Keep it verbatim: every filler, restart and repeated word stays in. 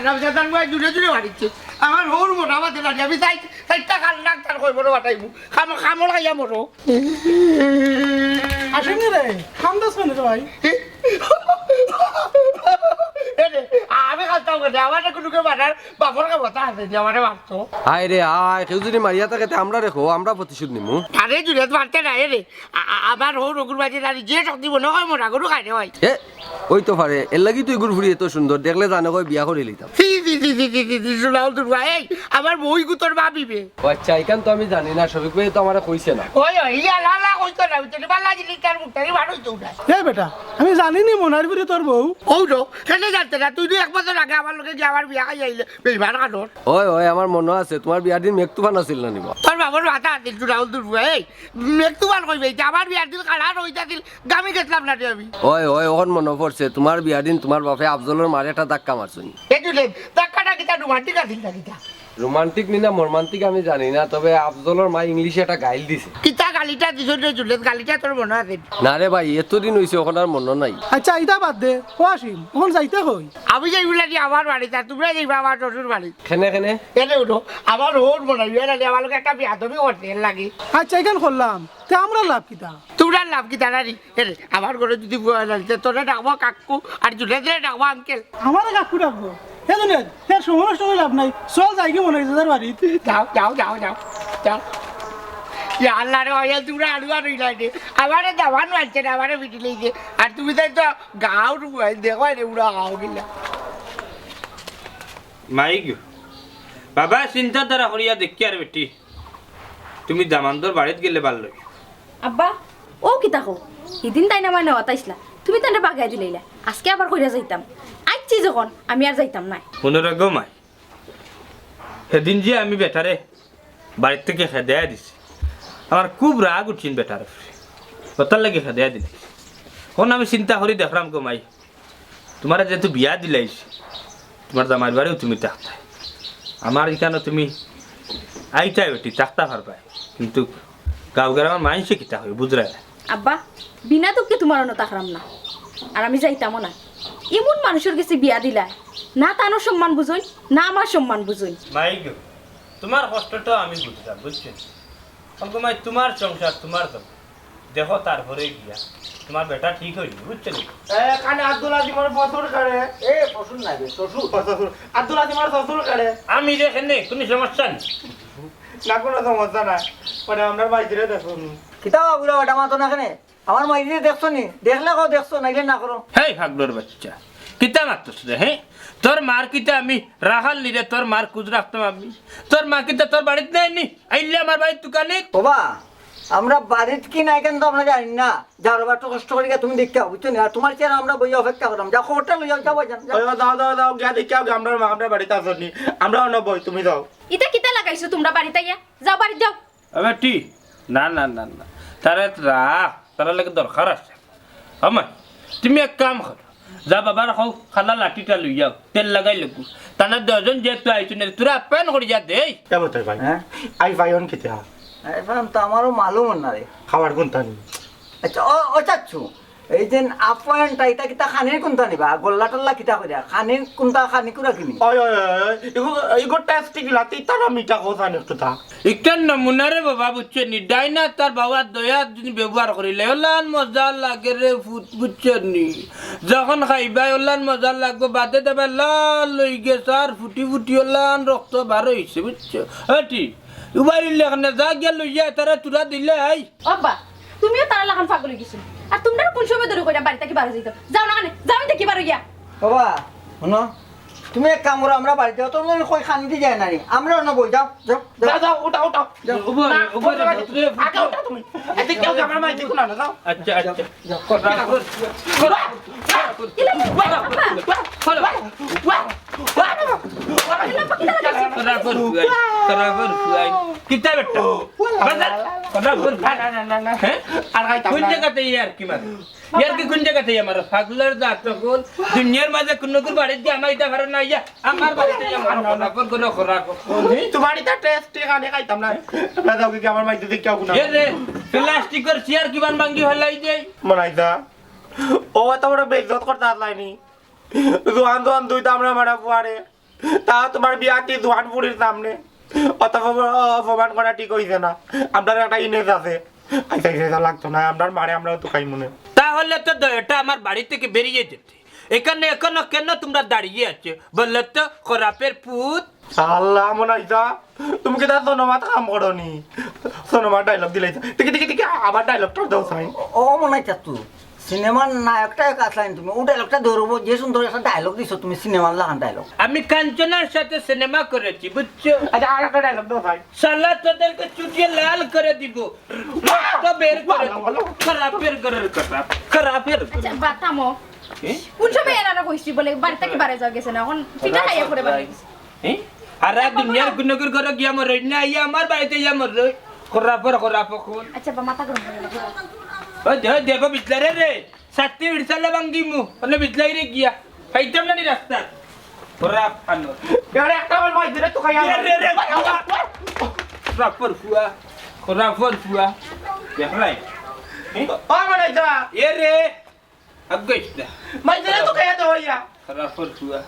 রামজাদার মুয়ে জুরে জুরে মারিছে। আমার হউর মোটা মাতে লাগে, আমি চাই, চাইরটা কান ডাক্তার কই বড় বাটাইমু। খাম-, খামড় খাইয়া মরো। আসেনি রে, খান্দাস কেনে রে ভাই? এ রে, আমি খান্দাম কেনে? আমারে কুনুকে মারার বাপর ক্ষমতা আছে যে আমারে মারতো। হায় রে হায়, কেউ যদি মারিয়া থাকে, তে আমরা রেখো, আমরা প্রতিশোধ নিমু। আরে জুরে মারতে না, এ রে, আ-, আ-, আমার হউর অগুর মাঝে নারী যে শক্তি মনে হয় মোটা গরু খায় রে ভাই। এ, ওই তো পারে, এর লাগি তুই গুরফুরি এত সুন্দর, দেখলে জানে কয় বিয়া করি লিতাম। ছি, ছি, ছি, ছি, ছি, ছি, ছি, শোনাও দুর্গা, এই, আমার বই গুতর ভাবিবে। ও আচ্ছা, এখান তো আমি জানি না, শফিক ভাই তো আমারে কইছে না। ওই, ওই, ইয়া, লা, লা, কইতো না, ওই তো বালা জিনিস তার মুখ থাকি বার হইতো না। এ বেটা, আমি জানি নি মনার পুরি তোর বউ। ও রে, কেনে জানতে না, তুই তো এক বছর আগে আমার লগে গিয়া আমার বিয়া খাই আইলে, বেইমান কানোর। ওই, ওই, আমার মনো আছে, তোমার বিয়ার দিন মেঘ তুফান আছিল না নিবা? তোর বাবার মাথা আছিল, শোনাও দুর্গা, এই, মেঘ তুফান কইবে, এই যে আমার বিয়ার দিন কাড়া রইতা আছিল, গামি গেছিলাম না রে আমি। ওই, ওই, অখন মনো পড়ছে, তোমার বিয়ার দিন তোমার বাপে আফজলর মারে একটা ধাক্কা মারছইন। এ জুলেদ, ধাক্কাটা কিতা রোমান্টিক আছিল না কিতা? রোমান্টিক নি না মর্মান্তিক আমি জানি না, তবে আফজলর মা ইংলিশে একটা গাইল দিছে। কিতা গালিটা দিছইন রে জুলেদ, গালিটা তোর মনো আছে? না রে ভাই, এতদিন অইছে, অখন আর মনো নাই। আচ্ছা, ইতা বাদ দে। ও আসিম, অখন যাইতে কই? আমি যাইমু লাগি আমার বাড়িত, আর তুমরা যাইবা আমার শ্বশুর বাড়িত। কেনে, কেনে? এনে উঠো, আমার হউর মনে হয়, এনে আমার লগে একটা বেয়াদবি করছে এর লাগি। আচ্ছা, ইখান করলাম, তে আমরার লাভ কিতা? তুমরার লাভ কিতা নানি? এরে, আমার ঘরো যদি বউ আইলে, তে তোরে ডাকবো কাকু, আর জুলেদরে ডাকবো আঙ্কেল। আমারে কাকু ডাকবো? হে দুনিয়াত, এর সময় নষ্ট করি লাভ নাই। চল যাইগি মনে হয় দাদার বাড়িত। যাও, যাও, যাও, যাও, যাও। ইয়া আল্লাহ রে, ওই তুমরা আড়ুয়া রইলাই রে। আমারে দামান মারছে না, আমারে পিটি লইছে। আর তুমি তাই তো গাঁও রুয়াই দেখো রে, উড়া গাঁও গিলা। মাই গো। বাবা, চিন্তাধারা করিয়া দেখিয়ার বেটি। তুমি দামান্দর বাড়িত গেলে ভালা লাগে। আব্বা, ও কিতা কও? হিদিন তাইন আমারে নেওয়াত আইছলা, তুমি তানরে বাগাই দিলাইলা। আজকে আবার কইরা যাইতাম। আইচ্ছি যখন, আমি আর যাইতাম নায়। হুনো রে গো মাই, হিদিন যে আমি বেটারে বাড়ির থাকি খেদাইয়া দিছি, আমার খুব রাগ উঠছিল বেটার উপরে। অতার লাগি খেদাইয়া দিলাইছি। অখন আমি চিন্তা করি দেখরাম গো মাই, তুমারে যেহেতু বিয়া দিলাইছি, তুমার জামাইর বাড়িও তুমি থাকতায়, আমার ইখানো তুমি আইতায় বেটি, থাকতা পারবায়, কিন্তু গাঁও গ্রামর মাইনষে কিতা কইবো বুঝরায় না। আব্বা, বিনা দুঃখে তুমার অনো থাকরাম না, আর আমি যাইতামও না। এমন মানুষর গেছে বিয়া দিলায়, না তানর সম্মান বুঝইন, না আমার সম্মান বুঝইন। মাই গো, তুমার কষ্টটাও আমি বুঝরাম, বুঝছো? অগো মাই, তুমার সংসার, তুমার তো দেখো, তারপরে গিয়া তুমার বেটা ঠিক অইবো, বুঝছো নি? এ, কানে আব্দুল আজিমর শ্বশুর কারে? এ, শ্বশুর না রে, শ্বশুর। ও, শ্বশুর। আব্দুল আজিমর শ্বশুর কারে? আমি রে কেনে, কুনু সমস্যা নাই। না, কুনু সমস্যা নাই। মানে, আমরার মাইজিরে দেখো নি। কিতা বাবুরা, ওটা মাতো না কেনে? আমার মাইজিরে দেখছো নি? দেখলে কও দেখছো, নাইলে না করো। হেই, ফাগলর বাচ্চা, কিতা মাতস রে, হে? তোর মার কিতা আমি রাখাল নি রে, তোর মার খুজ রাখতাম আমি? তোর মা কিতা তোর বাড়িত নাই নি? আইলে আমার বাড়িত তুকানিত। ওবা, আমরা বাড়িত কি নাই কেনে তো আমরা জানি না। যাও রে বা, একটু কষ্ট করি গিয়া তুমি দেখিয়া আও, বুঝছো নি? আর তুমার চেহারা আমরা বইয়া অপেক্ষা করলাম। যাও, খবরটা লইয়া যাও, যাও, যাও। ওই যাও, যাও, যাও, গিয়া দেখিয়া আও, আমরার মা, আমরার বাড়িত আছো নি? আমরা অনো বই, তুমি যাও। ইতা কিতা লাগাইছো তুমরা বাড়িত আইয়া? যাও, বাড়িত যাও। এ বেটি, না, না, না, না। তারে রাখ, তারার লাগি দরকার আছে। ও মাই, তুমি এক কাম করো, যা বাবার কও, খালা লাঠিটা লইয়া আও, তেল লাগাই লাগবো। তারা দুইজন যেহেতু আইছইন, তোরা আপ্যায়ন করিয়া দেই। কেমন তাই ভাই? হ্যাঁ? আই ভাই অন কিতা? আই ভাই, তো আমারও মালুম না রে। খাবার কুনটা নি? আচ্ছা, ও, ও চাচ্ছু, এই যে আপ্যায়নটা, ইটা কিতা খানির কুনটা নিবা? গোল্লা টোল্লা কিতা করিয়া? খানির কুনটা খানি কুরা কিনি? ওই, ওই, ওই, ওই, ইগো, ইগো টেস্টি গিলা, তিতা না মিঠা কথা নি একটু তা। ইকান নমুনা রে বাবা, বুঝছো নি? ডাইনা তার বাবার দয়া যদি ব্যবহার করিলে, ওলান মজা লাগে রে ফুত, বুঝছো নি? যখন খাইবা, ওলান মজা লাগবো, বাদে দেবে লাল লই গেছে, আর ফুটি ফুটি ওলান রক্ত বার হইছে, বুঝছো? হ্যাঁ, ঠিক। উবাইলে এখানে যা গিয়া লইয়া তারা তুরা দিলে, এই। আব্বা, তুমিও তারার লাখান পাগল অই গেছো। আর তুমরারে কুন সময় ধরি কইরা বাড়ি থাকি বার অই যাইতাম? যাও না কেনে? যাও না থাকি বার অইয়া। বাবা, হুনো, তুমি এক কাম করো, আমরা বাড়িত যাও, তোমরা কই খানি দি যায় না রে? আমরা অনো বই, যাও, যাও, যাও। যাও, যাও, উঠাও, উঠাও। যাও। উবো, না, উবো, উবো, উবো। আগে উঠাও তুমি। এদিকে কেউ আমার মাই দেখো না, না, যাও। আচ্ছা, আচ্ছা। যাও, করো। রাখো। করো। ইলা, আব্বা। করো। ইলা, আব্বা, কিতা লাগাইছে? রাখো, ফুয়াই। রাখো, ফুয়াই। কিতা বেটা? বাজার। রাখো, ফুয়াই। না, না, না, না, না। হ্যাঁ? আর খাইতাম না। কোন জাগাত ইয়ার্কি মারো? ইয়ার্কি কোন জাগাত মারো? ফাগলর জাত অকল। দুনিয়ার মাঝে কুনুগুর বাড়িত গিয়া আমার ইটা ভাড়া না ইয়া। আমার বাড়িত ইয়া মারো, খোরা কর, খোরা কর। তুমার ইটা টেস্টি খানি খাইতাম না। না যাও কি আমার মাইতে দেখি কেউ না। এ রে, প্লাস্টিকর চেয়ার কিমান ভাঙ্গি ফালাই দেই। মনাইছা। ও এত বড় বেইজ্জত করতে আসলাইনি। জোয়ান জোয়ান দুইটা আমরা মারা ফুয়ারে। তা তোমার বিয়াতি জোয়ান ফুরির সামনে অত অপ-, অপমান করা ঠিক অইছে না। আমরার একটা ইনেজ আছে। আচ্ছা, আচ্ছা, আচ্ছা, লাগতো না, আমরার মারে আমরাও তো খাইমু নে। তাহলে তো দ-, এটা আমার বাড়ি থেকে বেরিয়ে যেতে। এখানে এখনো কেন তোমরা দাঁড়িয়ে আছো বলো তো, খরাপের পুত? আল্লাহ, মনাইছা, তুমি কিতা জনমাত কাম করো নি? জনমাত ডায়লগ দিলাইছো। দেখি, দেখি, দেখি, আবার ডায়লগটা দাও, সাইন। ও, ও মনাইছা তো, সিনেমার নায়ক টায়ক আছলায় নি তুমি, ও ডায়লগটা ধরবো, যে সুন্দর একটা ডায়লগ দিছো তুমি, সিনেমার লাখান ডায়লগ। আমি কাঞ্চনার সাথে সিনেমা করেছি, বুঝছো? আচ্ছা, আর একটা ডায়লগ দাও, সাইন। শালা তোদেরকে চুটিয়ে লাল করে দিব, রক্ত বের করে দিব। ভালো, ভালো। খরাপের ঘরের খরাপ, খরাপের ঘরের। আচ্ছা, বা থামো। এ? কোন সময় এনারা কইছি বলে বাড়ি থাকি বারে যাওয়া গেছে না, এখন পিঠা খাইয়া পড়ে বাড়ি গেছে। এ? আর রাত দুনিয়ার গুনগুর ঘরে গিয়া মরই না, ইয়া আমার বাড়িতে ইয়া মরই। খরাপর খরাপ এখন। আচ্ছা, বা মাথা গরম করে রাখো। ওই দে, ওই দে, বা বিছলারে রে। সাতটি বিছলা ভাঙ্গিমু, মানে বিছলাই রে গিয়া। খাইতাম না নি রাস্তা। খরাপ আনো। আরে একটা আমার মাইর দিলে তো খাইয়া রে, রে, রে, খরাপর ফুয়া। খরাপর ফুয়া। দেখলাই? এ? ও মনাইছা। এ রে। আগুইস না। মাইর দিলে তো খাইয়া তো হইয়া। খরাপর ফুয়া।